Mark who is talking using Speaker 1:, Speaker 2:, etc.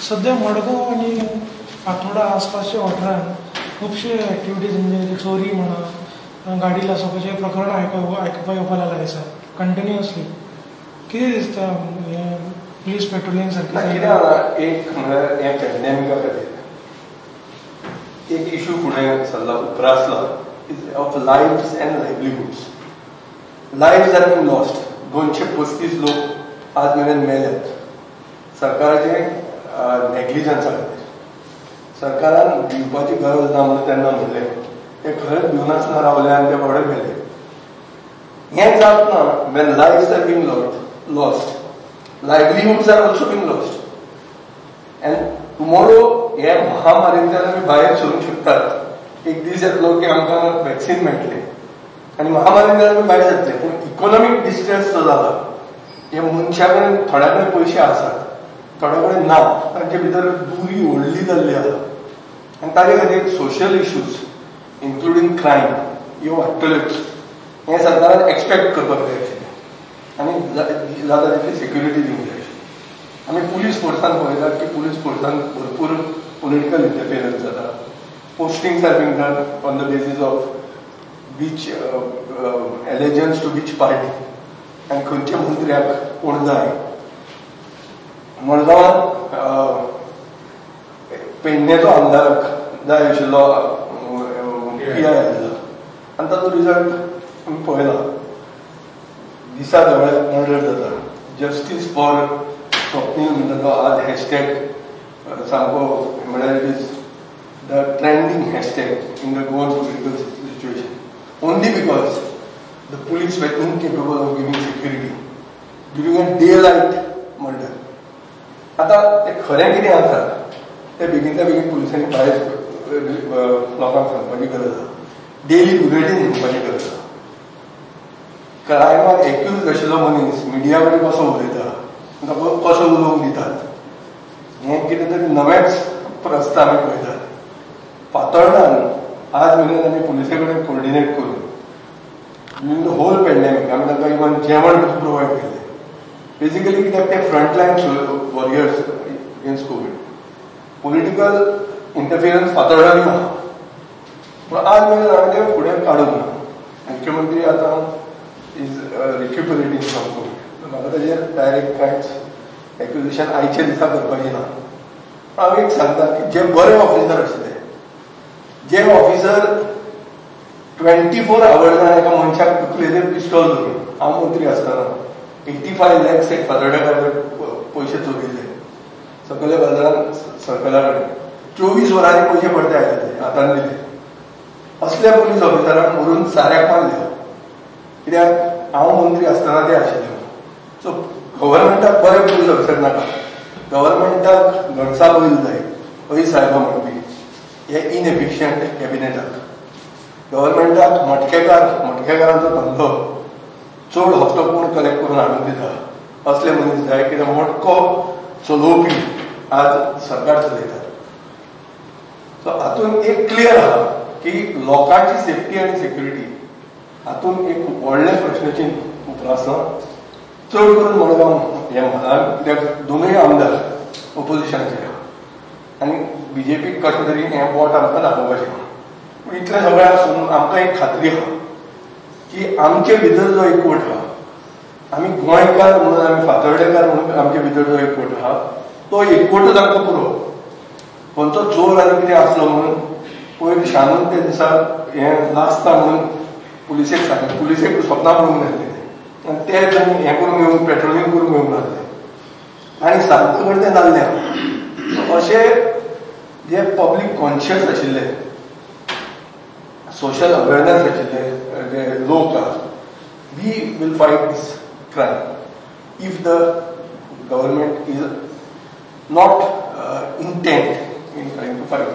Speaker 1: सध्या मडगांव आनी फातोर्डा आसपासच्या वाठारांत खुबशे एक्टिविटीज म्हणजे चोरी म्हणा, गाडी लासपाचे प्रकरण आयकुपाक येवपाक लागले आसा कंटिन्युअसली. कितें दिसता हें पुलीस पेट्रोलिंग सारकें?
Speaker 2: कितें जालां, एक म्हळ्यार हें पॅन्डेमिका खातीर एक इशू फुडें सरला, उप्रासला, is of lives and livelihoods. Lives are been lost. 235 लोक आज मेरेन मेल्यात सरकाराचे नेग्लिजन्सा खातीर. सरकारान दिवपाची गरज ना म्हणून तेन्ना म्हणलें, ते खरेंच दिवनासतना रावले आनी ते बाबडे मेले. हें जात ना. When lives are being lost, livelihoods are also being lost. And tomorrow हे महामारींतल्यान आमी भायर सरूंक शकतात. एक दीस येतलो की आमकां वॅक्सीन मेळटलें आनी महामारींतल्यान आमी भायर जातले. पूण इकॉनॉमीक डिस्ट्रेस जो जाला, हे मनशा कडेन थोड्या कडेन पयशे आसात, थोड्या कडेन ना, तांचे भितर दुरी व्हडली जाल्ली आसा आनी ताजे खातीर सोशल इश्यूज इन्क्लुडींग क्रायम ह्यो वाडटल्योच. हें सरकारान एक्सपेक्ट करपाक जाय आशिल्लें आनी जाता तितली सेक्युरिटी दिवंक जाय आशिल्ली. आमी पुलीस फोर्सान पळयतात की पुलीस फोर्सान भरपूर पॉलिटिकल इंटरफियरन्स जाता. Postings are being done on the basis of which allegiance to which party आनी खंयच्या मंत्र्याक कोण जाय. मडगांवांत पेडणेचो आमदाराक जाय आशिल्लो पी I आशिल्लो आनी ताचो रिजल्ट आमी पळयला. दिसा दोळ्याक मर्डर जाता. जस्टीस फॉर स्वप्नील म्हणटा तो आज हॅशटॅग सामको, म्हळ्यार it is the trending hashtag in the Goan political situation only because the police were incapable of giving security during a daylight murder. आतां तें खरें कितें आसा तें बेगीनच्या बेगीन पुलिसांनी भायर लोकांक सांगपाची गरज आसा. डेली बुलेटीन दिवपाची गरज आसा. क्रायमाक एक्यूज आशिल्लो मनीस मिडिया कडेन कसो उलयता, ताका कसो उलोवंक दितात, हें कितें तरी नवेंच प्रस्न आमी पळयतात. फातोर्डान आज मेरेन आमी पुलिसे कडेन कोर्डिनेट करून ड्युरींग the whole pandemic आमी तांकां इवन जेवण सुद्दां प्रोवायड केलें. बेजिकली कित्याक ते frontline warriors against COVID. Political interference फातोर्डानूय आहा, पूण आज मेरेन हांवें तें फुडें काडूंक ना. मुख्यमंत्री आतां is रिक्युपरेटींग फ्रॉम कोवीड, म्हाका ताजेर डायरेक्ट कांयच एक्युजेशन आयच्या दिसा करपाचें ना. पूण हांव एक सांगता की जे बरे ऑफिसर आशिल्ले, जे ऑफिसर 24 आवर्सान एका मनशाक तकलेचेर पिस्टॉल धरून, हांव मंत्री आसतना 85 लॅक्स एक फातोर्डेकार पयशे चोरिल्ले सकयल्या बाजारान सर्कला कडेन, 24 वरांनी पयशे परते आयले हातान दिले. असल्या पुलीस ऑफिसरांक व्हरून साऱ्याक मारले, कित्याक हांव मंत्री आसतना ते आशिल्ले. सो गव्हर्मेंटाक बरे पुलीस ऑफिसर नाका, गव्हर्मेंटाक घणसा बैल जाय, हय साहेबा म्हणपी हे इनएफिशियंट कॅबिनेटाक. गव्हर्मेंटाक मटकेकारांचो धंदो चड हप्तो कोण कलेक्ट करून हाडून दिता असले मनीस जाय, कित्याक मटको चलोवपी आज सरकार चलयतात. सो हातूंत एक क्लियर आहा की लोकांची सेफ्टी आनी सेक्युरिटी हातूंत एक व्हडलें प्रश्नचिन्न उप्रासना. चड करून मडगांव हे म्हालान, कित्याक दोनूय आमदार ओपोजिशनाचे आनी बीजेपीक कशें तरी हें बोट आमकां दाखोवपाचें. पूण इतलें सगळें आसून आमकां एक खात्री आहा की आमचे भितर जो एकवट आहा, आमी गोंयकार म्हणून, आमी फातर्डेकार म्हणून आमचे भितर जो एकवट आहा तो एकवटच आमकां पुरो. खंयचो चोर आनी कितें आसलो म्हणून पयर शानून त्या दिसा हें लासता म्हणून पुलिसेक सांगलें, पुलिसेक स्वप्नां पळोवंक नासलें आनी ते हें करूंक येवंक, पेट्रोलिंग करूंक येवंक नासलें आनी सांगता कडेन तें जाल्लें. अशें जे पब्लीक कॉन्शियस आशिल्ले, सोशल अवेरनेस आशिल्ले जे लोक आहा, we will fight this crime if the government is not intent in trying to fight.